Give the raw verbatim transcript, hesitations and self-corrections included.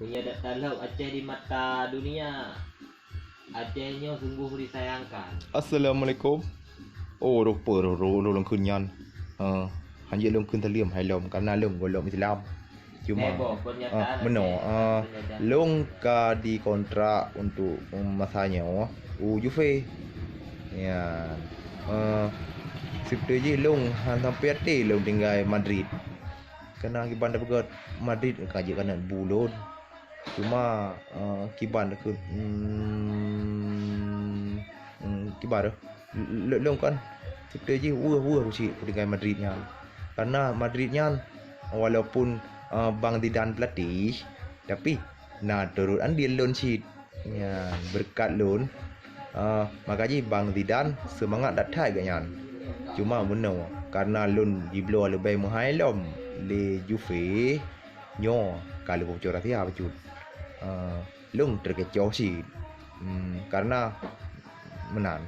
Meunyoe dak talhok Aceh di mata dunia, Aceh nyoe sungguh disayangkan. Assalamualaikum. Oh, rupa roh roh lôn kheun nyan. Ha, hanjeuet lôn kheun saleuem hai lom karena lôn gohlom Islam. Cuma, eh, boh, pernyataan ah, meunoe, Aceh, ah, pernyataan. Lôn ka dikontrak untuk, um, masa nyoe u Juve. Ya. Ah, seperti jih lôn han sampai até lôn tinggai Madrid. Karena kiban dak peugah Madrid ka jeuet keuneuk bu lôn. Cuma, eh, kiban keu, hmm, hmm, kiban, lôn, lôn kan seperti jih weueh-weueh cit keu tinggai Madrid nyan. Karena Madrid nyan walaupun, eh, Bang Zidane pelatih, tapi na turot andil lôn cit. Nyan, beureukat lôn, eh, maka jih Bang Zidane seumangat that-that gobnyan. Cuma meunoe, karena lôn jibloe leubeh meuhai lom lé Juve, nyoe ka lheueh bocoran rahasia bacut. Eh, lôn teukecoh cit. Hmm, karena meunan.